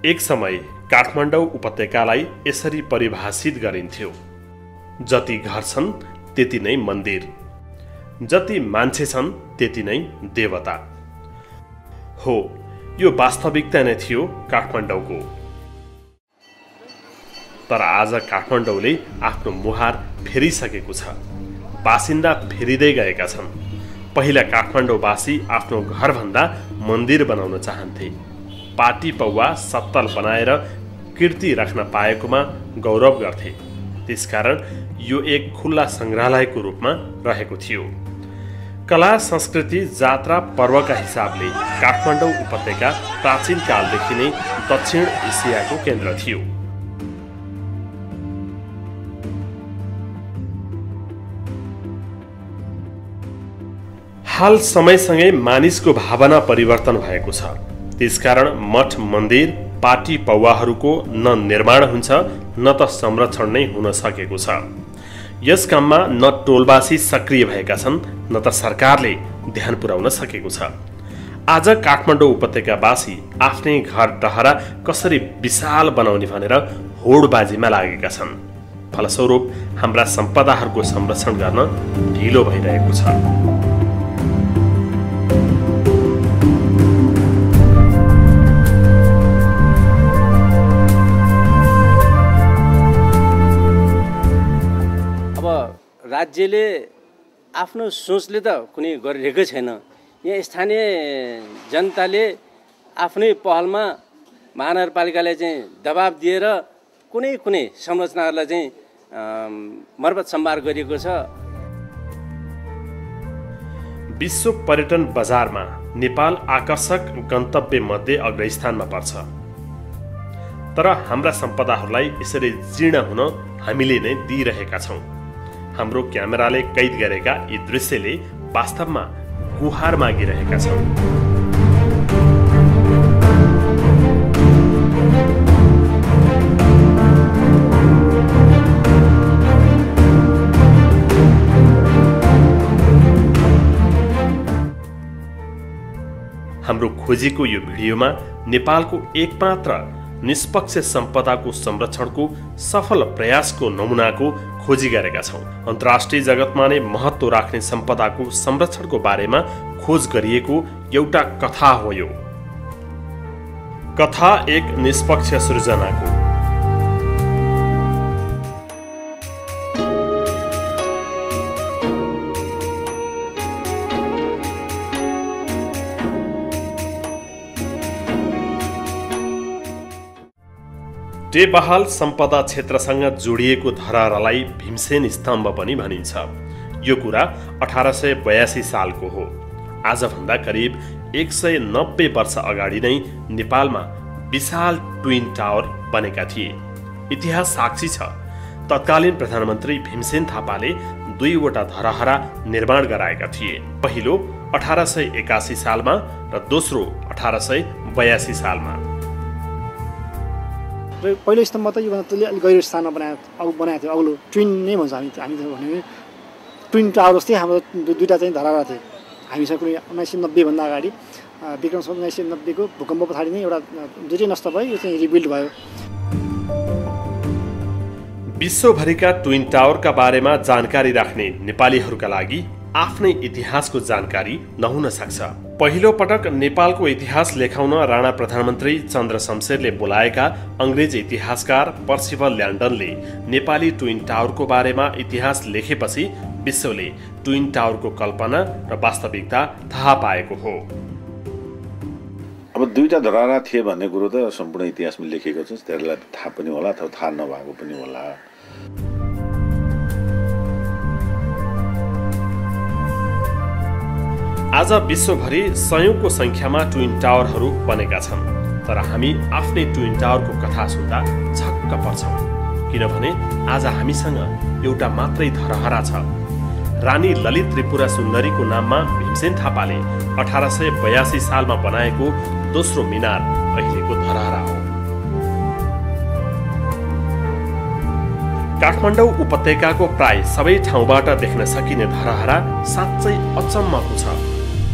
एक समय काठमाडौँ उपत्यकालाई यसरी परिभाषित गरिन्थ्यो, जति घर छन् त्यति नै मन्दिर, जति मान्छे छन् त्यति नै देवता। हो, यो वास्तविकता नै थियो काठमाडौँको। तर आज काठमाडौँले आफ्नो मुहार फेरिसकेको छ। बासिन्दा फेरिँदै गएका छन्। पहिला काठमाडौँवासी आफ्नो घरभन्दा मन्दिर बनाउन चाहन्थे। पाटी पौवा सत्तल बनाएर कीर्ति राख्न पाएकोमा गौरव गर्थे। त्यसकारण यो एक खुल्ला सङ्ग्रहालयको रूपमा रहेको थियो। कला संस्कृति जात्रा पर्वका हिसाबले काठमाडौँ उपत्यका प्राचीन कालदेखि नै दक्षिण एसियाको केन्द्र थियो। हाल समयसँगै मानिसको भावना परिवर्तन भएको छ। त्यसकारण मठ मन्दिर पाटी पौवाहरूको न निर्माण हुन्छ न त संरक्षण नै हुन सकेको छ। यस काममा न टोलवासी सक्रिय भएका छन् न त सरकारले ध्यान पुर्याउन सकेको छ। आज काठमाडौँ उपत्यकावासी आफ्नै घर डहरा कसरी विशाल बनाउने भनेर होडबाजीमा लागेका छन्। फलस्वरूप हाम्रा सम्पदाहरूको संरक्षण गर्न ढिलो भइरहेको छ। राज्यले आफ्नो सोचले त कुनै गरिरहेकै छैन। यहाँ स्थानीय जनताले आफ्नै पहलमा महानगरपालिकाले चाहिँ दबाब दिएर कुनै कुनै संरचनाहरूलाई चाहिँ मर्मत सम्भार गरिएको छ। विश्व पर्यटन बजारमा नेपाल आकर्षक गन्तव्य मध्ये अग्रस्थानमा पर्छ। तर हाम्रा सम्पदाहरूलाई यसरी जीर्ण हुन हामीले नै दिइरहेका छौँ। हाम्रो क्यामेराले कैद गरेका यी दृश्यले वास्तवमा गुहार मागिरहेका छन्। हाम्रो खोजीको यो भिडियोमा नेपालको एकमात्र निष्पक्ष सम्पदाको संरक्षणको सफल प्रयासको नमुनाको खोजी गरेका छौँ। अन्तर्राष्ट्रिय जगतमा नै महत्त्व राख्ने सम्पदाको संरक्षणको बारेमा खोज गरिएको एउटा कथा हो यो। कथा एक निष्पक्ष सृजनाको। टेबहाल सम्पदा क्षेत्रसँग जोडिएको धरहरालाई भीमसेन स्तम्भ पनि भनिन्छ। यो कुरा 1882 सालको हो। आजभन्दा करिब 190 वर्ष अगाडि नै नेपालमा विशाल ट्विन टावर बनेका थिए। इतिहास साक्षी छ। तत्कालीन प्रधानमन्त्री भीमसेन थापाले दुईवटा धरहरा निर्माण गराएका थिए। पहिलो 1881 सालमा र दोस्रो 1882 सालमा। पहिलो स्तम्भ त यो अलिक गहिरो स्थानमा बनाएको थियो। अग्लो ट्विन नै भन्छ हामी भने ट्विन टावर जस्तै हाम्रो दुईवटा चाहिँ धरहरा थिए। हामीसँग कुनै 1990 भन्दा अगाडि विक्रम 1990 को भूकम्प पछाडि नै एउटा दुईटै नष्ट भयो। यो चाहिँ रिबिल्ड भयो। विश्वभरिका ट्विन टावरका बारेमा जानकारी राख्ने नेपालीहरूका लागि आफ्नै इतिहासको जानकारी नहुन सक्छ। पहिलो पटक नेपालको इतिहास लेखाउन राणा प्रधानमन्त्री चन्द्र शमशेरले बोलाएका अङ्ग्रेज इतिहासकार पर्सिभल ल्यान्डनले नेपाली ट्विन टावरको बारेमा इतिहास लेखेपछि विश्वले ट्विन टावरको कल्पना र वास्तविकता थाहा पाएको हो। अब दुईटा धरहरा थिए भन्ने कुरो त सम्पूर्ण इतिहासमा लेखिएको छ। त्यसलाई थाहा पनि होला अथवा थाहा नभएको पनि होला। आज विश्वभरि सयौंको संख्यामा ट्विन टावरहरू बनेका छन्। तर हामी आफ्नै ट्विन टावरको कथा सुन्दा छक्क पर्छौँ। किनभने आज हामीसँग एउटा मात्रै धरहरा छ। रानी ललित त्रिपुरा सुन्दरीको नाममा भीमसेन थापाले 1882 सालमा बनाएको दोस्रो मिनार अहिलेको धरहरा हो। काठमाडौँ उपत्यकाको प्राय सबै ठाउँबाट देख्न सकिने धरहरा साँच्चै अचम्मको छ।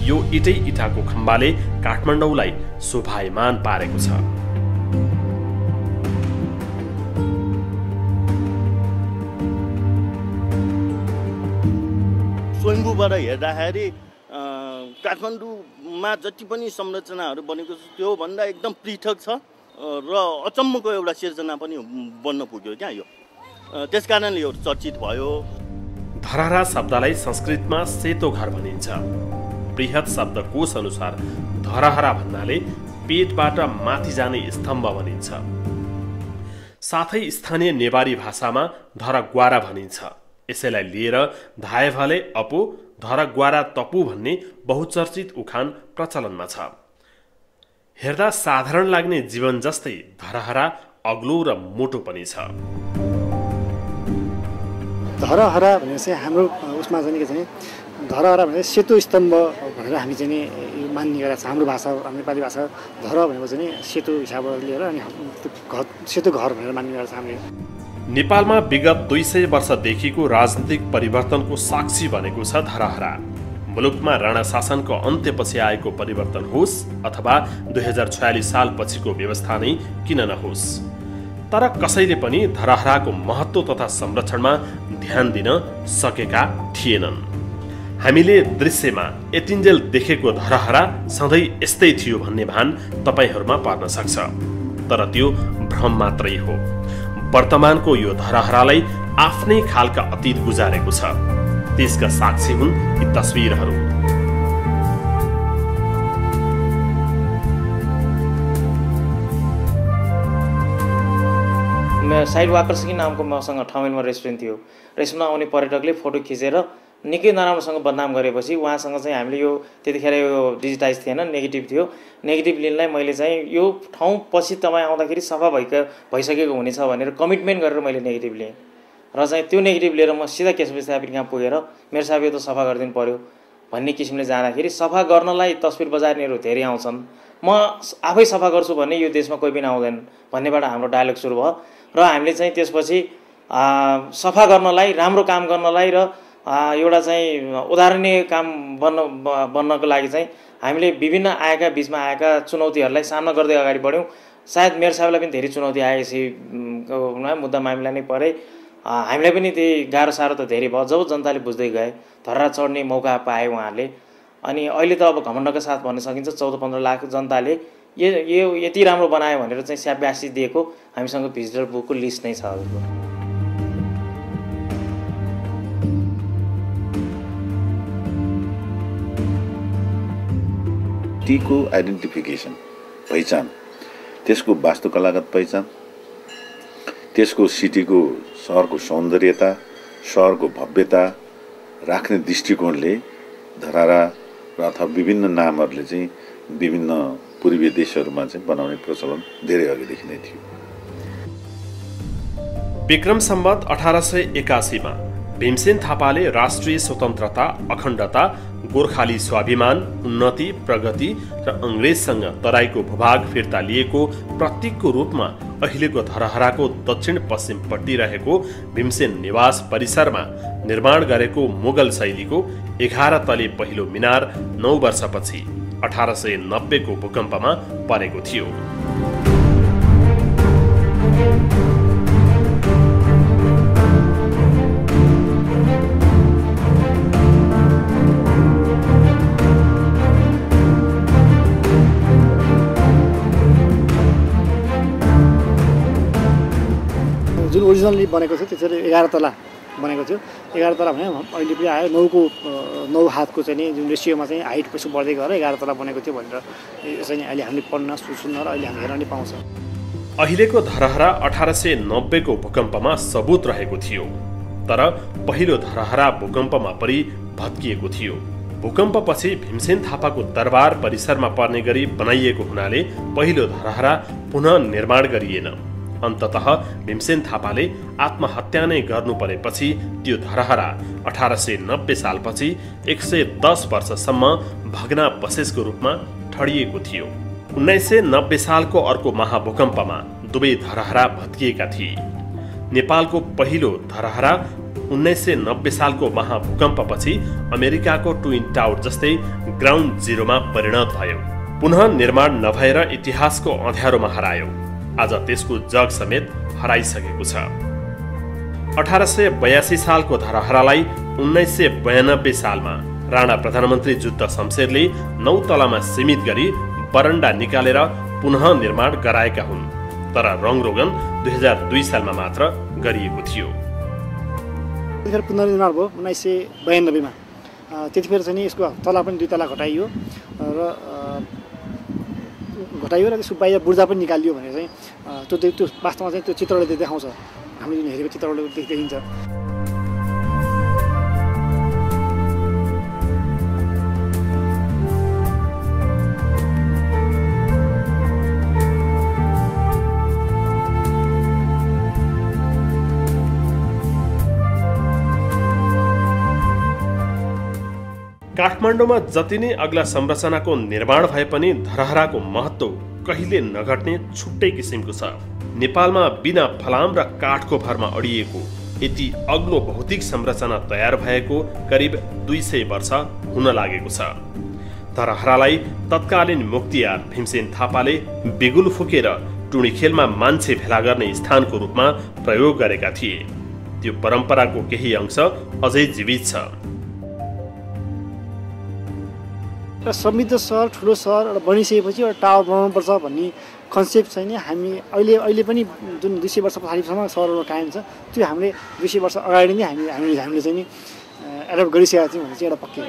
यो इटै इटाको खम्बाले काठमाडौँलाई शोभायमान पारेको छ। ठाउँबाट हेर्दाखेरि काठमाडौँमा जति पनि संरचनाहरू बनेको छ त्योभन्दा एकदम पृथक छ र अचम्मको एउटा सिर्जना पनि बन्न पुग्यो क्या यो। त्यसकारणले यो चर्चित भयो। धरहरा शब्दलाई संस्कृतमा सेतो घर भनिन्छ। बृहत शब्दकोश अनुसार धरहरा भन्नाले पेटबाट माथि जाने स्तम्भ भनिन्छ। साथै स्थानीय नेवारी भाषामा धरग्वारा भनिन्छ। यसैलाई लिएर धाएभले अपो धरग्वारा तपु भन्ने बहुचर्चित उखान प्रचलनमा छ। हेर्दा साधारण लाग्ने जीवन जस्तै धरहरा अग्लो र मोटो पनि छ। धरहरा भने चाहिँ हाम्रो उसमा चाहिँ के छ धरहरा भने सेतो स्तम्भ भनेर हामी चाहिँ मान्ने गरेका छ। हाम्रो भाषा हाम्रो नेपाली भाषा धर भनेको चाहिँ सेतो हिसाबबाट लिएर अनि सेतो घर भनेर मान्ने गरेका छ हामीले। नेपालमा विगत 200 वर्षदेखिको राजनीतिक परिवर्तनको साक्षी बनेको छ धरहरा। मुलुकमा राणा शासनको अन्त्यपछि आएको परिवर्तन होस् अथवा 2046 साल पछिको व्यवस्था नै किन नहोस्, तर कसैले पनि धरहराको महत्त्व तथा संरक्षणमा ध्यान दिन सकेका थिएनन्। हामीले दृश्यमा यतिन्जेल देखेको धरहरा सधैँ यस्तै थियो भन्ने भान तपाईहरूमा पर्न सक्छ, तर त्यो भ्रम मात्रै हो। वर्तमानको यो धरहरालाई आफ्नै खालका अतीत गुजारेको छ। त्यसका साक्षी हुन् यी तस्बिरहरू। साइड वाकर्स नामको मसँग ठाउँमा रेस्टुरेन्ट थियो। रेस्टुरेन्टमा आउने पर्यटकले फोटो खिचेर निकै नराम्रोसँग बदनाम गरेपछि उहाँसँग चाहिँ हामीले यो त्यतिखेर यो डिजिटाइज थिएन, नेगेटिभ थियो। नेगेटिभ लिनलाई मैले चाहिँ यो ठाउँ पछि तपाईँ आउँदाखेरि सफा भइसकेको हुनेछ भनेर कमिटमेन्ट गरेर मैले नेगेटिभ लिएँ र चाहिँ त्यो नेगेटिभ लिएर म सिधा केश विस्थापित कहाँ पुगेर मेरो साहब यो त सफा गरिदिनु पर्यो भन्ने किसिमले जाँदाखेरि सफा गर्नलाई तस्बिर बजार्नेहरू धेरै आउँछन्, म आफै सफा गर्छु भन्ने यो देशमा कोही पनि आउँदैन भन्नेबाट हाम्रो डायलग सुरु भयो र हामीले चाहिँ त्यसपछि सफा गर्नलाई, राम्रो काम गर्नलाई र एउटा चाहिँ उदाहरणीय काम बन्नको लागि चाहिँ हामीले विभिन्न बिचमा आएका चुनौतीहरूलाई सामना गर्दै अगाडि बढ्यौँ। सायद मेयर साहबलाई पनि धेरै चुनौती आएपछि मुद्दा मामिला नै परे, हामीलाई पनि त्यही गाह्रो साह्रो त धेरै भयो। जब जनताले बुझ्दै गए, धरहरा चढ्ने मौका पाए उहाँहरूले, अनि अहिले त अब घमण्डका साथ भन्न सकिन्छ 14-15 लाख जनताले यो यति राम्रो बनायो भनेर चाहिँ स्याबासी दिएको हामीसँग भिजिटर बुकको लिस्ट नै छ। टीको आइडेन्टिफिकेसन, पहिचान, त्यसको वास्तुकलागत पहिचान, त्यसको सिटीको सहरको सौन्दर्यता, सहरको भव्यता राख्ने दृष्टिकोणले धरहरा र अथवा विभिन्न नामहरूले चाहिँ विभिन्न पूर्वीय देशहरूमा चाहिँ बनाउने प्रचलन धेरै अघिदेखि नै थियो। विक्रम सम्वत 1881 मा भीमसेन थापाले राष्ट्रिय स्वतन्त्रता, अखण्डता, गोर्खाली स्वाभिमान, उन्नति, प्रगति र अंग्रेजसँग तराईको भूभाग फिर्ता लिएको प्रतीकको रूपमा अहिलेको धरहराको दक्षिण पश्चिमपट्टि रहेको भीमसेन निवास परिसरमा निर्माण गरेको मुगल शैलीको 11 तले पहिलो मिनार 9 वर्षपछि 1890 को भूकम्पमा परेको थियो। जुन ओरिजिनली बनेको थियो त्यसरी 11 तला बनेको थियो। 11 तला भने अहिले पनि आयो 9 हातको चाहिँ नि जुन रेसियोमा चाहिँ हाइट पछि बढ्दै गएर 11 तला बनेको थियो भनेर यसरी अहिले हामीले पढ्न सुन्न र अहिले हामी हेर्न नि पाउँछ। अहिलेको धरहरा 1890 को भूकम्पमा सबुत रहेको थियो, तर पहिलो धरहरा भूकम्पमा परि भत्किएको थियो। भूकम्पपछि भीमसेन थापाको दरबार परिसरमा पर्ने गरी बनाइएको हुनाले पहिलो धरहरा पुनः निर्माण गरिएन। अन्ततः भीमसेन थापाले आत्महत्या नै गर्नु परेपछि त्यो धरहरा 1890 सालपछि 110 वर्षसम्म भग्नावशेषको रूपमा ठडिएको थियो। 1990 सालको अर्को महाभूकम्पमा दुवै धरहरा भत्किएका थिए। नेपालको पहिलो धरहरा 1990 सालको महाभूकम्पपछि अमेरिकाको ट्विन टावर जस्तै ग्राउन्ड जिरोमा परिणत भयो। पुनः निर्माण नभएर इतिहासको अँध्यारोमा हरायो। आज त्यसको जग समेत हराइसकेको छ। 1882 सालको धरहरालाई 1992 सालमा राणा प्रधानमन्त्री जुद्ध शमशेरले 9 तलामा सीमित गरी बरण्डा निकालेर पुनः निर्माण गराएका हुन्, तर रङरोगन 2002 सालमा मात्र गरिएको थियो। त्यतिखेर पुनर्निर्माण भयो 1992 मा। त्यतिखेर चाहिँ यसको तला पनि 2 तला घटाइयो र त्यसको बाहिर बुर्जा पनि निकालियो भने चाहिँ त्यो वास्तवमा चाहिँ त्यो चित्रले देखाउँछ, हामीले जुन हेरेको चित्रले देखिन्छ। काठमाडौँमा जति नै अग्ला संरचनाको निर्माण भए पनि धरहराको महत्त्व कहिले नघट्ने छुट्टै किसिमको छ। नेपालमा बिना फलाम र काठको भरमा अडिएको यति अग्लो भौतिक संरचना तयार भएको करिब 200 वर्ष हुन लागेको छ। धरहरालाई तत्कालीन मुक्तियार भीमसेन थापाले बिगुल फुकेर टुँडीखेलमा मान्छे भेला गर्ने स्थानको रूपमा प्रयोग गरेका थिए। त्यो परम्पराको केही अंश अझै जीवित छ। र समृद्ध सहर, ठुलो सहर बनिसकेपछि एउटा टावर बनाउनुपर्छ भन्ने कन्सेप्ट चाहिँ नि हामी अहिले पनि जुन 200 वर्ष पछाडिसम्म सहरहरू कायम छ, त्यो हामीले 200 वर्ष अगाडि नै हामीले चाहिँ नि एडप्ट गरिसकेका थियौँ भन्ने चाहिँ एउटा पक्कै हो।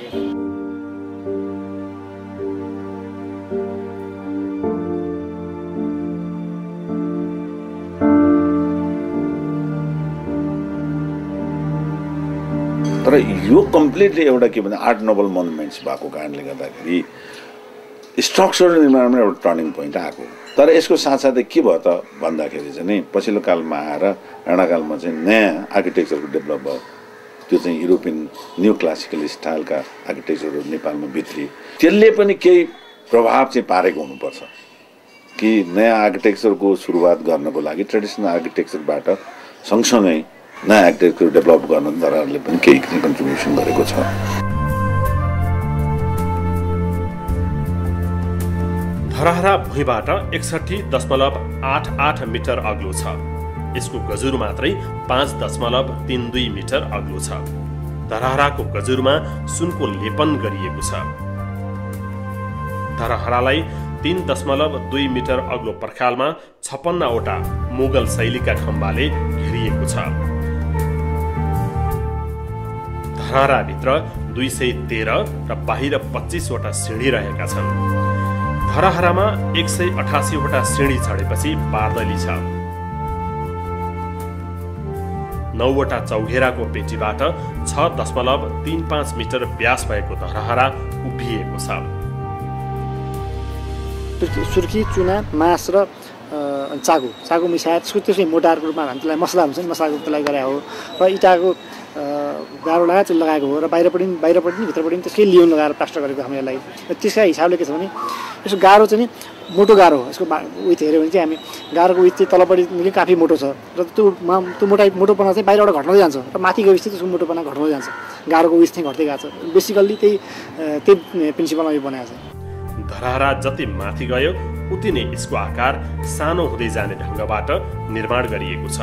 तर यो कम्प्लिटली एउटा के भन्दा आर्ट नोबल मोनुमेन्ट्स भएको कारणले गर्दाखेरि स्ट्रक्चर निर्माणमा एउटा टर्निङ पोइन्ट आएको। तर यसको साथसाथै के भयो त भन्दाखेरि चाहिँ नि पछिल्लो कालमा आएर राणाकालमा चाहिँ नयाँ आर्किटेक्चरको डेभलप भयो। त्यो चाहिँ युरोपियन न्यू क्लासिकल स्टाइलका आर्किटेक्चरहरू नेपालमा भित्रिए। त्यसले पनि केही प्रभाव चाहिँ पारेको हुनुपर्छ कि नयाँ आर्किटेक्चरको सुरुवात गर्नको लागि ट्रेडिसनल आर्किटेक्चरबाट सँगसँगै नयाँ आर्किटेक्चर डेभलप गर्न धरहराले पनि केही कन्ट्रिब्युसन गरेको छ। धरहरा भुइँबाट 61.88 मिटर अग्लो छ। यसको गजुर मात्रै 5.32 मिटर अग्लो छ। धरहराको गजुरमा सुनको लेपन गरिएको छ। धरहरालाई 3.2 मिटर अग्लो पर्खालमा 56वटा मुगल शैलीका खम्बाले घेरिएको छ। धरहराभित्र 213 र बाहिर 25वटा सिँढी रहेका छन्। धरहरामा 188वटा सिँढी चढेपछि बार्दली छ। 9वटा चौघेराको पेटीबाट 6.35 मिटर व्यास भएको धरहरा उभिएको छ। सुर्खी, चुना, मास र चागो मिसाएर त्यसको मोटारको रूपमा हामी त्यसलाई मसला हुन्छ नि, मसलाको त्यसलाई गरे हो। र इँटाको गाह्रो लगाएर त्यो लगाएको हो र बाहिरपट्टि भित्रपट्टि त्यसकै लियोन लगाएर प्लास्टर गरेको हामीले लागि। त्यसका हिसाबले के छ भने यसको गाह्रो चाहिँ नि मोटो गाह्रो हो। यसको विथ हेऱ्यो भने चाहिँ हामी गाह्रोको विथ चाहिँ तलपट्टि निकै काफी मोटो छ र त्यो मोटोपना चाहिँ बाहिरबाट घट्दै जान्छ र माथि गएपछि त्यसको मोटोपना घट्दै जान्छ। गाह्रोको विथ चाहिँ घट्दै गएको छ। बेसिकल्ली त्यही प्रिन्सिपलमा यो बनाएको छ। धरहरा जति माथि गयो उति नै यसको आकार सानो हुँदै जाने ढङ्गबाट निर्माण गरिएको छ।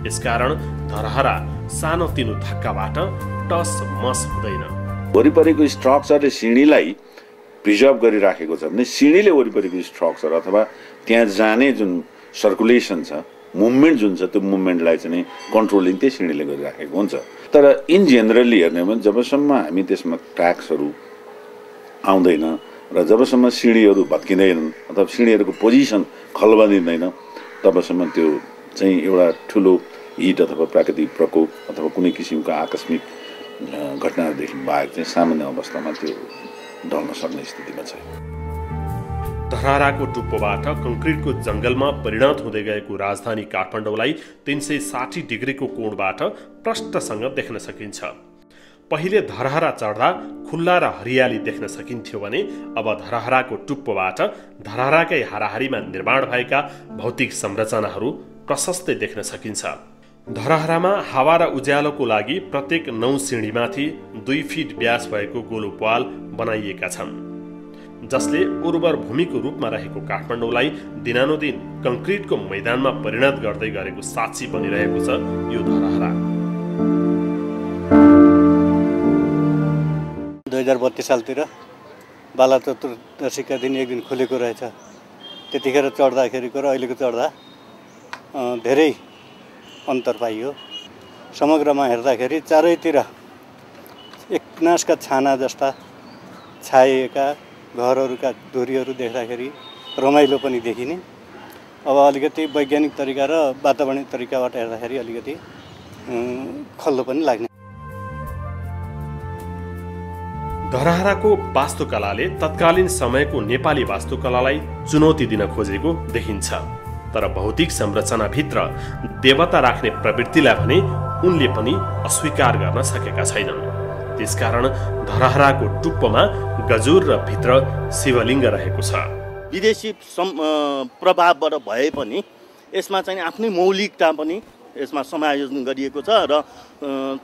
यसकारण धरहरा सानोतिनो धक्काबाट टस मस हुँदैन। वरिपरिको स्ट्रक्चरले सिँढीलाई प्रिजर्भ गरिराखेको छ भने सिँढीले वरिपरिको स्ट्रक्चर अथवा त्यहाँ जाने जुन सर्कुलेसन छ, मुभमेन्ट जुन छ, त्यो मुभमेन्टलाई चाहिँ कन्ट्रोलिङ त्यही सिँढीले गरिराखेको हुन्छ। तर इन जेनरली हेर्ने हो भने जबसम्म हामी त्यसमा ट्र्याक्सहरू आउँदैन र जबसम्म सिँढीहरू भत्किँदैनन् अथवा सिँढीहरूको पोजिसन खलबदिँदैन तबसम्म त्यो चाहिँ एउटा ठुलो हिट अथवा प्राकृतिक प्रकोप अथवा कुनै किसिमको आकस्मिक घटनादेखि बाहेक चाहिँ सामान्य अवस्थामा त्यो ढल्न सक्ने स्थितिमा छ। धरहराको टुप्पोबाट कङ्क्रिटको जङ्गलमा परिणत हुँदै गएको राजधानी काठमाडौँलाई 360 डिग्रीको कोणबाट प्रष्टसँग देख्न सकिन्छ। पहिले धरहरा चढ्दा खुल्ला र हरियाली देख्न सकिन्थ्यो भने अब धरहराको टुप्पोबाट धरहराकै हाराहारीमा निर्माण भएका भौतिक संरचनाहरू प्रशस्तै देख्न सकिन्छ। धरहरामा हावा र उज्यालोको लागि प्रत्येक 9 सिँढीमाथि 2 फिट व्यास भएको गोलो प्वाल बनाइएका छन्, जसले उर्वर भूमिको रूपमा रहेको काठमाडौँलाई दिनानुदिन कङ्क्रिटको मैदानमा परिणत गर्दै गरेको साक्षी बनिरहेको छ यो धरहरा। 2032 सालतिर बाला चतुर्दशीका दिन एक दिन खुलेको रहेछ। त्यतिखेर चढ्दाखेरिको र अहिलेको चढ्दा धेरै अन्तर पाइयो। समग्रमा हेर्दाखेरि चारैतिर एकनासका छाना जस्ता छाइएका घरहरूका धुरीहरू देख्दाखेरि रमाइलो पनि देखिने। अब अलिकति वैज्ञानिक तरिका र वातावरणीय तरिकाबाट हेर्दाखेरि अलिकति खल्लो पनि लाग्ने। धरहराको वास्तुकलाले तत्कालीन समयको नेपाली वास्तुकलालाई चुनौती दिन खोजेको देखिन्छ। तर भौतिक संरचनाभित्र देवता राख्ने प्रवृत्तिलाई भने उनले पनि अस्वीकार गर्न सकेका छैनन्। त्यसकारण धरहराको टुप्पोमा गजुर र भित्र शिवलिङ्ग रहेको छ। विदेशी प्रभावबाट भए पनि यसमा चाहिँ आफ्नै मौलिकता पनि यसमा समायोजन गरिएको छ र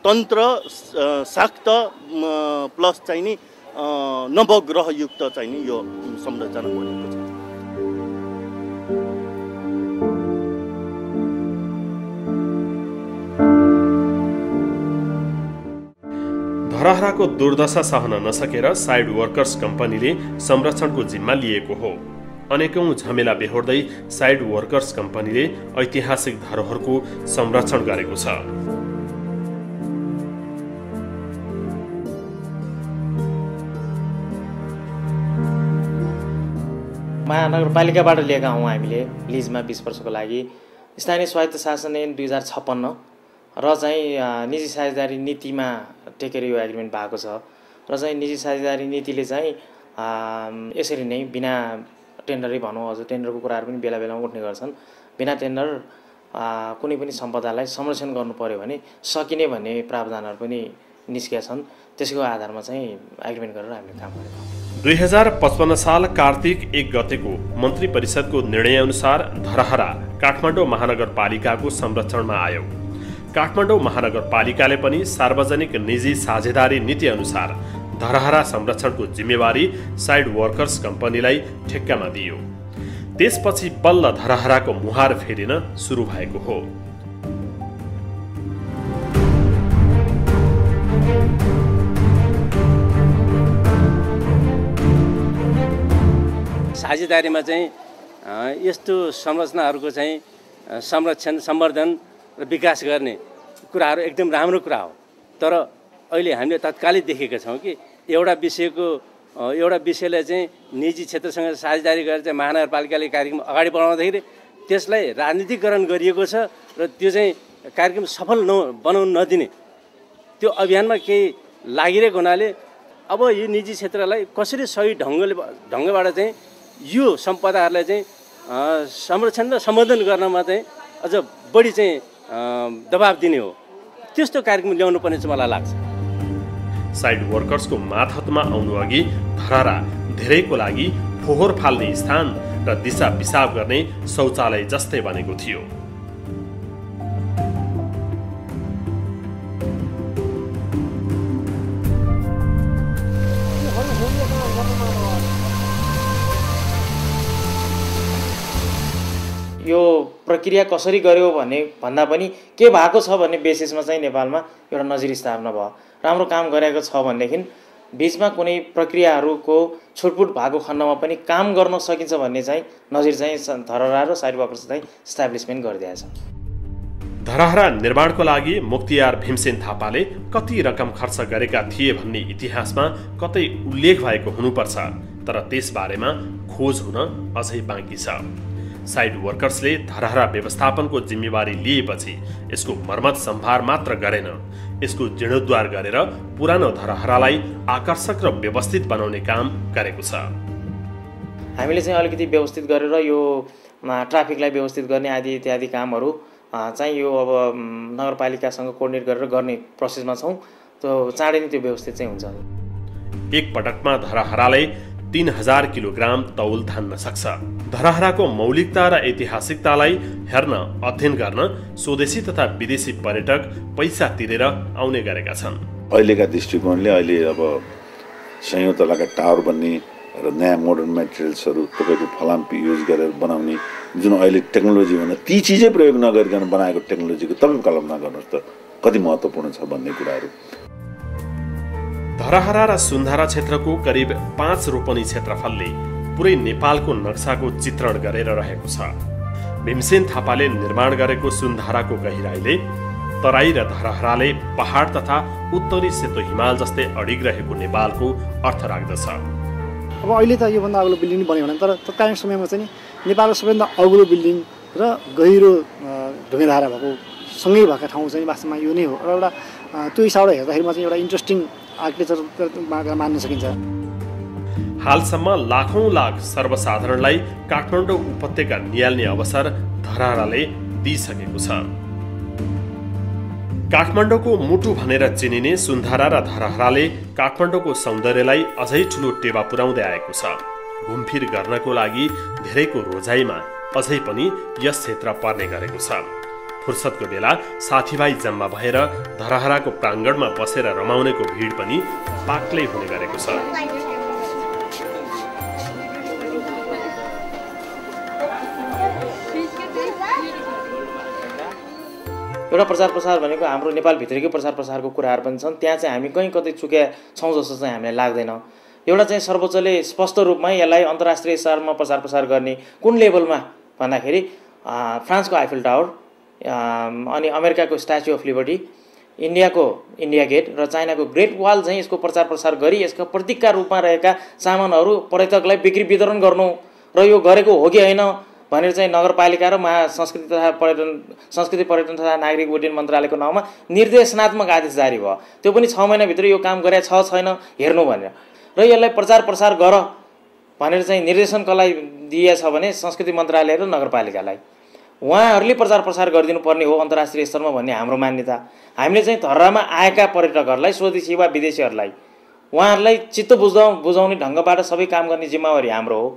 तन्त्र शाक्त प्लस चाहिँ नि नवग्रहयुक्त चाहिँ नि यो संरचना बनेको छ। धरहराको दुर्दशा सहन नसकेर साइड वर्कर्स कम्पनीले संरक्षणको जिम्मा लिएको हो। अनेकौं झमेला बेहोर्दै साइड वर्कर्स कम्पनीले ऐतिहासिक धरोहरको संरक्षण गरेको छ। महानगरपालिकाबाट लिएका हौँ हामीले लिजमा 20 वर्षको लागि। स्थानीय स्वायत्त शासन ऐन 2056 र चाहिँ निजी साझेदारी नीतिमा टेकेर यो एग्रिमेन्ट भएको छ। र चाहिँ निजी साझेदारी नीतिले चाहिँ यसरी नै बिना टेन्डरै भनौँ, हजुर टेन्डरको कुराहरू पनि बेला बेलामा उठ्ने गर्छन्। बिना टेन्डर कुनै पनि सम्पदालाई संरक्षण गर्नु पर्यो भने सकिने भन्ने प्रावधानहरू पनि निस्किया छन्। त्यसको आधारमा चाहिँ एग्रिमेन्ट गरेर हामीले काम गरेका हौँ। 2055 साल कार्तिक 1 गतेको मन्त्री परिषदको निर्णयअनुसार धरहरा काठमाडौँ महानगरपालिकाको संरक्षणमा आयो। काठमाडौँ महानगरपालिकाले पनि सार्वजनिक निजी साझेदारी नीति अनुसार धरहरा संरक्षणको जिम्मेवारी साइड वर्कर्स कम्पनीलाई ठेक्कामा दियो। त्यसपछि बल्ल धरहराको मुहार फेरिन सुरु भएको हो। साझेदारीमा चाहिँ यस्तो संरचनाहरूको चाहिँ संरक्षण, सम्वर्धन र विकास गर्ने कुराहरू एकदम राम्रो कुरा हो। तर अहिले हामीले तत्कालै देखेका छौँ कि एउटा विषयलाई चाहिँ निजी क्षेत्रसँग साझेदारी गरेर चाहिँ महानगरपालिकाले कार्यक्रम अगाडि बढाउँदाखेरि त्यसलाई राजनीतिकरण गरिएको छ र त्यो चाहिँ कार्यक्रम सफल बनाउन नदिने त्यो अभियानमा केही लागिरहेको हुनाले अब यो निजी क्षेत्रलाई कसरी सही ढङ्गबाट चाहिँ यो सम्पदाहरूलाई चाहिँ संरक्षण र सम्वर्धन गर्नमा चाहिँ अझ बढी चाहिँ दबाब दिने हो। त्यस्तो कार्यक्रम ल्याउनु पर्ने चाहिँ मलाई लाग्छ। साइड वर्कर्सको मातहतमा आउनु अघि धरहरा धेरैको लागि फोहोर फाल्ने स्थान र दिशा पिसाब गर्ने शौचालय जस्तै बनेको थियो। यो प्रक्रिया कसरी गर्यो भन्दा पनि के भएको छ भन्ने बेसिसमा चाहिँ नेपालमा एउटा नजिर स्थापना भयो। राम्रो काम गरेको छ भनेदेखि बीचमा कुनै प्रक्रियाहरूको छुटपुट भएको खण्डमा पनि काम गर्न सकिन्छ भन्ने चाहिँ नजिर चाहिँ धरहरा र साइड वर्कर्स चाहिँ इस्टाब्लिसमेन्ट गरिदिएको छ। धरहरा निर्माणको लागि मुक्तियार भीमसेन थापाले कति रकम खर्च गरेका थिए भन्ने इतिहासमा कतै उल्लेख भएको हुनुपर्छ। तर त्यसबारेमा खोज हुन अझै बाँकी छ। साइड वर्कर्सले धरहरा व्यवस्थापनको जिम्मेवारी लिएपछि यसको मर्मत सम्भार मात्र गरेन, यसको जीर्णोद्धार गरेर पुरानो धरहरालाई आकर्षक र व्यवस्थित बनाउने काम गरेको छ। हामीले चाहिँ अलिकति व्यवस्थित गरेर यो ट्राफिकलाई व्यवस्थित गर्ने आदि इत्यादि कामहरू चाहिँ यो अब नगरपालिकासँग कोर्डिनेट गरेर गर्ने प्रोसेसमा छौँ। त्यो चाँडै नै त्यो व्यवस्थित चाहिँ हुन्छ। एक पटकमा धरहरालाई 3000 किलोग्राम तौल धान्न सक्छ। धरहराको मौलिकता र ऐतिहासिकतालाई हेर्न, अध्ययन गर्न स्वदेशी तथा विदेशी पर्यटक पैसा तिरेर आउने गरेका छन्। अहिलेका दृष्टिकोणले अहिले अब सयौं तलाका टावर बन्ने र नयाँ मोडर्न मेटेरियल्सहरू तपाईँको फलाम युज गरेर बनाउने जुन अहिले टेक्नोलोजी भन्दा ती चिजै प्रयोग नगरिकन बनाएको टेक्नोलोजीको तपाईँ कल्पना गर्नुहोस् त कति महत्त्वपूर्ण छ भन्ने कुराहरू। धरहरा र सुन्धारा क्षेत्रको करिब 5 रोपनी क्षेत्रफलले पुरै नेपालको नक्साको चित्रण गरेर रहेको छ। भीमसेन थापाले निर्माण गरेको सुन्धाराको गहिराईले तराई र धरहराले पहाड तथा उत्तरी सेतो हिमाल जस्तै अडिग रहेको नेपालको अर्थ राख्दछ। अब अहिले त योभन्दा अग्लो बिल्डिङ बन्यो भने, तर तत्कालीन समयमा चाहिँ नेपालको सबैभन्दा अग्लो बिल्डिङ र गहिरो ढुङ्गेधारा भएको सँगै भएका ठाउँ चाहिँ वास्तवमा यो नै हो। र एउटा त्यो हिसाबबाट हेर्दाखेरिमा चाहिँ एउटा इन्ट्रेस्टिङ आर्किटेक्चर मान्न सकिन्छ। हालसम्म लाखौं लाख सर्वसाधारणलाई काठमाडौँ उपत्यका नियाल्ने अवसर धरहराले दिइसकेको छ। काठमाडौँको मुटु भनेर चिनिने सुन्धारा र धरहराले काठमाडौँको सौन्दर्यलाई अझै ठुलो टेवा पुर्याउँदै आएको छ। घुमफिर गर्नको लागि धेरैको रोजाइमा अझै पनि यस क्षेत्र पर्ने गरेको छ। फुर्सदको बेला साथीभाइ जम्मा भएर धरहराको प्राङ्गणमा बसेर रमाउनेको भिड पनि पाक्लै हुने गरेको छ। एउटा प्रचार प्रसार भनेको हाम्रो नेपालभित्रकै प्रचार प्रसारको कुराहरू पनि छन्। त्यहाँ चाहिँ हामी कहीँ कतै चुक्या छौँ जस्तो चाहिँ हामीलाई लाग्दैन। एउटा चाहिँ सर्वोच्चले स्पष्ट रूपमा यसलाई अन्तर्राष्ट्रिय स्तरमा प्रचार प्रसार गर्ने कुन लेभलमा भन्दाखेरि फ्रान्सको आइफल टावर, अनि अमेरिकाको स्ट्याच्यु अफ लिबर्टी, इन्डियाको इन्डिया गेट र चाइनाको ग्रेट वाल चाहिँ यसको प्रचार प्रसार गरी यसका प्रतीकका रूपमा रहेका सामानहरू पर्यटकलाई बिक्री वितरण गर्नु र यो गरेको हो कि होइन भनेर चाहिँ नगरपालिका र संस्कृति पर्यटन तथा नागरिक उड्डयन मन्त्रालयको नाउँमा निर्देशनात्मक आदेश जारी भयो। त्यो पनि 6 महिनाभित्र यो काम गरे छ छैन हेर्नु भनेर, र यसलाई प्रचार प्रसार गर भनेर चाहिँ निर्देशन कसलाई दिएछ भने संस्कृति मन्त्रालय र नगरपालिकालाई। उहाँहरूले प्रचार प्रसार गरिदिनु पर्ने हो अन्तर्राष्ट्रिय स्तरमा भन्ने हाम्रो मान्यता। हामीले चाहिँ धरहरामा आएका पर्यटकहरूलाई, स्वदेशी वा विदेशीहरूलाई उहाँहरूलाई चित्त बुझाउने ढङ्गबाट सबै काम गर्ने जिम्मेवारी हाम्रो हो।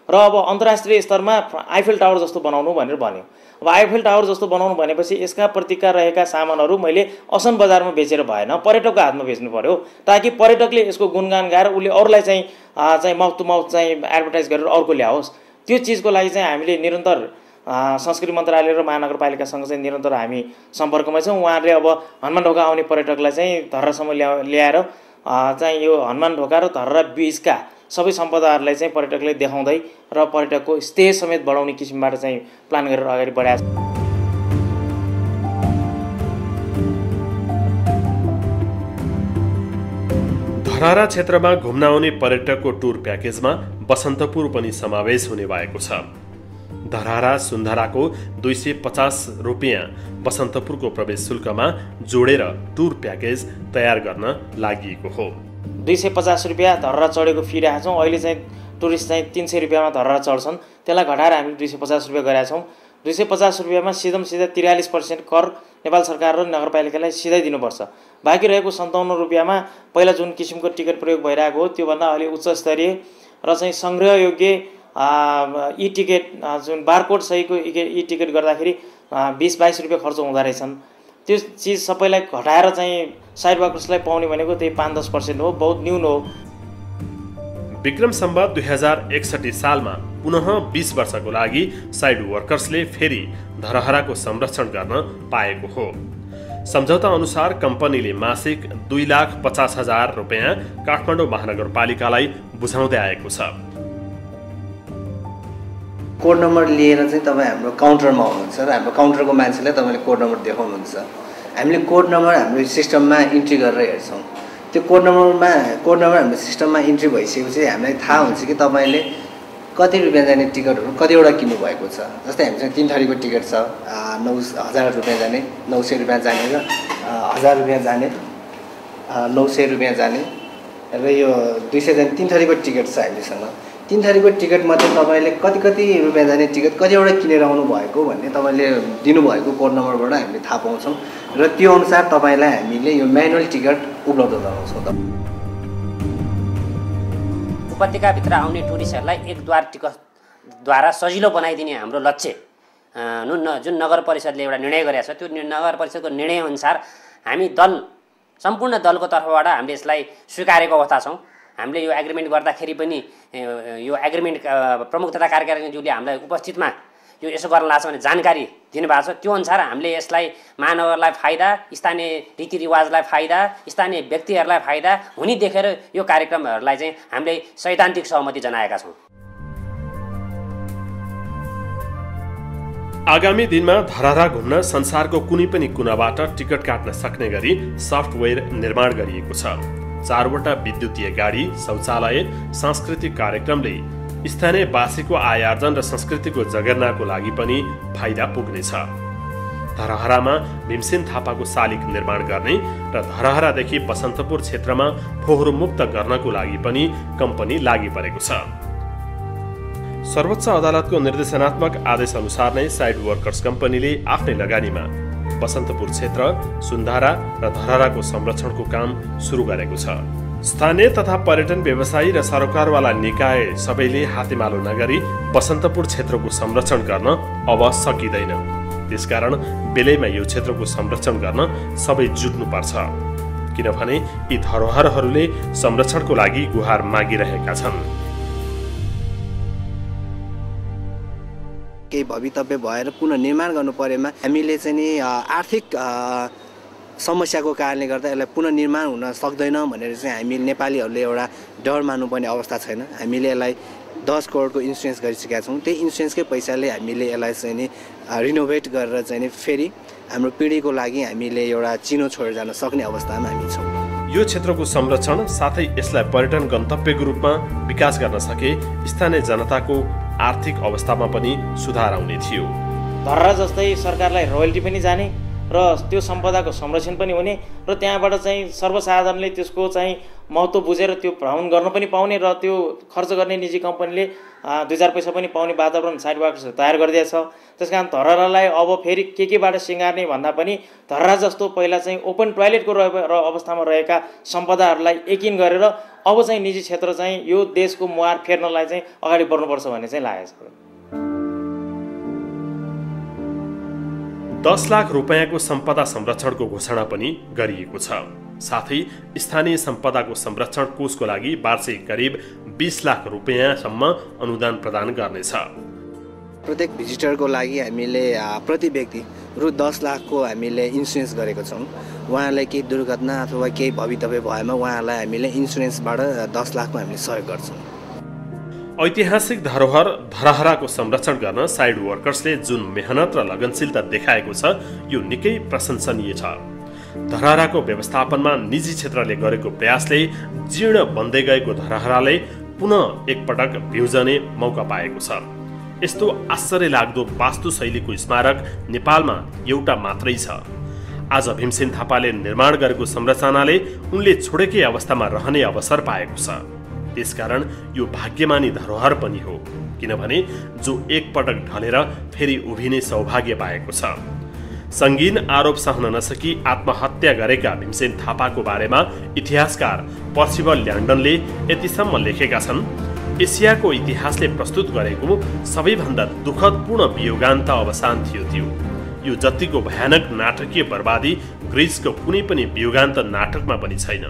र अब अन्तर्राष्ट्रिय स्तरमा आइफल टावर जस्तो बनाउनु भनेर भन्यो। अब आइफल टावर जस्तो बनाउनु भनेपछि यसका प्रतीकका रहेका सामानहरू मैले असन बजारमा बेचेर भएन, पर्यटकको हातमा बेच्नु पर्यो, ताकि पर्यटकले यसको गुणगान गाएर उसले अरूलाई चाहिँ माउथ टु माउथ चाहिँ एडभर्टाइज गरेर अर्को ल्याओस्। त्यो चिजको लागि चाहिँ हामीले निरन्तर संस्कृति मन्त्रालय र महानगरपालिकासँग चाहिँ निरन्तर हामी सम्पर्कमा छौँ। उहाँहरूले अब हनुमान ढोका आउने पर्यटकलाई चाहिँ धरहरासम्म ल्याएर चाहिँ यो हनुमान ढोका र धरहरा बीचका सबै सम्पदाहरूलाई चाहिँ पर्यटकले देखाउँदै र पर्यटकको स्टे समेत बढाउने किसिमबाट चाहिँ प्लान गरेर अगाडि बढाएको छ। धरहरा क्षेत्रमा घुम्न आउने पर्यटकको टुर प्याकेजमा बसन्तपुर पनि समावेश हुने भएको छ। धरहरा सुन्धाराको 250 रुपियाँ बसन्तपुरको प्रवेश शुल्कमा जोडेर टुर प्याकेज तयार गर्न लागि हो। 250 रुपियाँ धरहरा चढेको फी राखेको छौँ। अहिले चाहिँ टुरिस्ट चाहिँ 300 रुपियाँमा धरहरा चढ्छन्, त्यसलाई घटाएर हामीले 250 रुपियाँ गरेका छौँ। 250 रुपियाँमा सिधा 43% कर नेपाल सरकार र नगरपालिकालाई सिधै दिनुपर्छ। बाँकी रहेको 57 रुपियाँमा पहिला जुन किसिमको टिकट प्रयोग भइरहेको हो त्योभन्दा अलि उच्च स्तरीय र चाहिँ सङ्ग्रहयोग्य ई टिकट जुन बारकोड सहितको ई टिकट गर्दाखेरि 20-22 रुपियाँ खर्च हुँदो रहेछन्। त्यो चिज सबैलाई घटाएर चाहिँ साइड वर्कर्सलाई पाउने भनेको त्यही 5-10% हो, बहुत न्यून हो। विक्रम सम्वत 2061 सालमा पुनः 20 वर्षको लागि साइड वर्कर्सले फेरि धरहराको संरक्षण गर्न पाएको हो। सम्झौता अनुसार कम्पनीले मासिक 2,50,000 रुपियाँ काठमाडौँ महानगरपालिकालाई बुझाउँदै आएको छ। कोड नम्बर लिएर चाहिँ तपाईँ हाम्रो काउन्टरमा हुनुहुन्छ र हाम्रो काउन्टरको मान्छेलाई तपाईँले कोड नम्बर देखाउनुहुन्छ। हामीले कोड नम्बर हाम्रो सिस्टममा इन्ट्री गरेर हेर्छौँ। त्यो कोड नम्बर हाम्रो सिस्टममा इन्ट्री भइसकेपछि हामीलाई थाहा हुन्छ कि तपाईँले कति रुपियाँ जाने टिकटहरू कतिवटा किन्नु भएको छ। जस्तै हामीसँग 3 थरीको टिकट छ, 9,000 रुपियाँ जाने, 900 रुपियाँ जाने र 1000 रुपियाँ जाने, 900 रुपियाँ जाने र यो 200 जाने 3 थरीको टिकट छ हामीसँग। 3 थरीको टिकट मात्रै तपाईँले कति रुपियाँ जाने टिकट कतिवटा किनेर आउनु भएको भन्ने तपाईँले दिनुभएको कोड नम्बरबाट हामीले थाहा पाउँछौँ र त्यो अनुसार तपाईँलाई हामीले यो म्यानुअल टिकट उपलब्ध गराउँछौँ। उपत्यकाभित्र आउने टुरिस्टहरूलाई एकद्वार टिकटद्वारा सजिलो बनाइदिने हाम्रो लक्ष्य जुन नगर परिषदले एउटा निर्णय गरेको छ, त्यो नगर परिषदको निर्णयअनुसार हामी सम्पूर्ण दलको तर्फबाट हामीले यसलाई स्वीकारेको अवस्था छौँ। हामीले यो एग्रिमेन्ट गर्दाखेरि पनि यो एग्रिमेन्ट प्रमुख तथा कार्यकारिणीज्यूले हामीलाई उपस्थितमा यो यसो गर्न लाग्छ भने जानकारी दिनुभएको छ। त्यो अनुसार हामीले यसलाई महानगरलाई फाइदा, स्थानीय रीतिरिवाजलाई फाइदा, स्थानीय व्यक्तिहरूलाई फाइदा हुने देखेर यो कार्यक्रमहरूलाई चाहिँ हामीले सैद्धान्तिक सहमति जनाएका छौँ। आगामी दिनमा धरहरा घुम्न संसारको कुनै पनि कुनाबाट टिकट काट्न सक्ने गरी सफ्टवेयर निर्माण गरिएको छ। 4वटा विद्युतीय गाडी, शौचालय, सांस्कृतिक कार्यक्रमले स्थानीयवासीको आयार्जन र संस्कृतिको जगेर्नाको लागि पनि फाइदा पुग्नेछ। धरहरामा भीमसेन थापाको शालिग निर्माण गर्ने र धरहरादेखि बसन्तपुर क्षेत्रमा फोहोर मुक्त गर्नको लागि पनि कम्पनी लागि परेको छ। सर्वोच्च अदालतको निर्देशनात्मक आदेश अनुसार नै साइड वर्कर्स कम्पनीले आफ्नै लगानीमा बसन्तपुर क्षेत्र, सुन्धारा र धरहराको संरक्षणको काम सुरु गरेको छ। स्थानीय तथा पर्यटन व्यवसायी र सरकारवाला निकाय सबैले हातेमालो नगरी बसन्तपुर क्षेत्रको संरक्षण गर्न अब सकिँदैन। त्यसकारण बेलैमा यो क्षेत्रको संरक्षण गर्न सबै जुट्नुपर्छ, किनभने यी धरोहरहरूले संरक्षणको लागि गुहार मागिरहेका छन्। केही भवितव्य भएर पुनर्निर्माण गर्नु परेमा हामीले चाहिँ नि आर्थिक समस्याको कारणले गर्दा यसलाई पुनर्निर्माण हुन सक्दैन भनेर चाहिँ हामी नेपालीहरूले एउटा डर मान्नुपर्ने अवस्था छैन। हामीले यसलाई 10 करोडको इन्सुरेन्स गरिसकेका छौँ। त्यही इन्सुरेन्सकै पैसाले हामीले यसलाई चाहिँ नि रिनोभेट गरेर चाहिँ नि फेरि हाम्रो पिँढीको लागि हामीले एउटा चिनो छोडेर जान सक्ने अवस्थामा हामी छौँ। यो क्षेत्रको संरक्षण साथै यसलाई पर्यटन गन्तव्यको रूपमा विकास गर्न सके स्थानीय जनताको आर्थिक अवस्थामा पनि सुधार आउने थियो। धरहरा जस्तै सरकारलाई रोयल्टी पनि जाने र त्यो सम्पदाको संरक्षण पनि हुने र त्यहाँबाट चाहिँ सर्वसाधारणले त्यसको चाहिँ महत्त्व बुझेर त्यो भ्रमण गर्न पनि पाउने र त्यो खर्च गर्ने निजी कम्पनीले 2-4 पैसा पनि पाउने वातावरण साइड वर्कर्सले तयार गरिदिएको छ। त्यसकारण धरहरालाई अब फेरि केबाट सिँगार्ने भन्दा पनि धरहरा जस्तो पहिला चाहिँ ओपन टोयलेटको अवस्थामा रहेका सम्पदाहरूलाई एकिन गरेर अब चाहिँ निजी क्षेत्र चाहिँ यो देशको मुहार फेर्नलाई चाहिँ अगाडि बढ्नुपर्छ भन्ने चाहिँ लागेको छ। 10 लाख रुपैयाँको सम्पदा संरक्षणको घोषणा पनि गरिएको छ। साथै स्थानीय सम्पदाको संरक्षण कोषको लागि वार्षिक करिब 20 लाख रुपैयाँसम्म अनुदान प्रदान गर्नेछ। प्रत्येक भिजिटरको लागि हामीले प्रति व्यक्ति रु 10 लाखको हामीले इन्सुरेन्स गरेको छौँ। उहाँलाई केही दुर्घटना अथवा केही भवितव्य भएमा उहाँलाई हामीले इन्सुरेन्सबाट 10 लाखको हामीले सहयोग गर्छौँ। ऐतिहासिक धरोहर धरहराको संरक्षण गर्न साइड वर्कर्सले जुन मेहनत र लगनशीलता देखाएको छ यो निकै प्रशंसनीय छ। धरहराको व्यवस्थापनमा निजी क्षेत्रले गरेको प्रयासले जीर्ण बन्दै गएको धरहराले पुनः एकपटक भिउजने मौका पाएको छ। यस्तो आश्चर्य लाग्दो वास्तुशैलीको स्मारक नेपालमा एउटा मात्रै छ। आज भीमसेन थापाले निर्माण गरेको संरचनाले उनले छोडेकै अवस्थामा रहने अवसर पाएको छ। त्यसकारण यो भाग्यमानी धरोहर पनि हो, किनभने जो एकपटक ढलेर फेरि उभिने सौभाग्य पाएको छ। संगीन आरोप सहन नसकी आत्महत्या गरेका भीमसेन थापाको बारेमा इतिहासकार पर्सिबल ल्यान्डनले यतिसम्म लेखेका छन्, एसियाको इतिहासले प्रस्तुत गरेको सबैभन्दा दुःखदपूर्ण वियोगान्त अवसान थियो त्यो। यो जतिको भयानक नाटकीय बर्बादी ग्रिसको कुनै पनि वियोगान्त नाटकमा पनि छैन।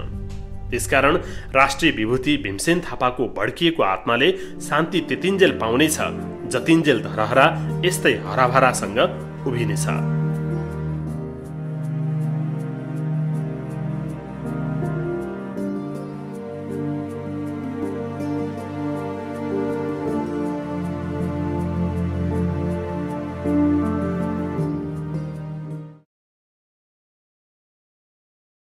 त्यसकारण राष्ट्रिय विभूति भीमसेन थापाको भड्किएको आत्माले शान्ति त्यतिन्जेल पाउनेछ जतिन्जेल धरहरा यस्तै हराभरासँग उभिनेछ।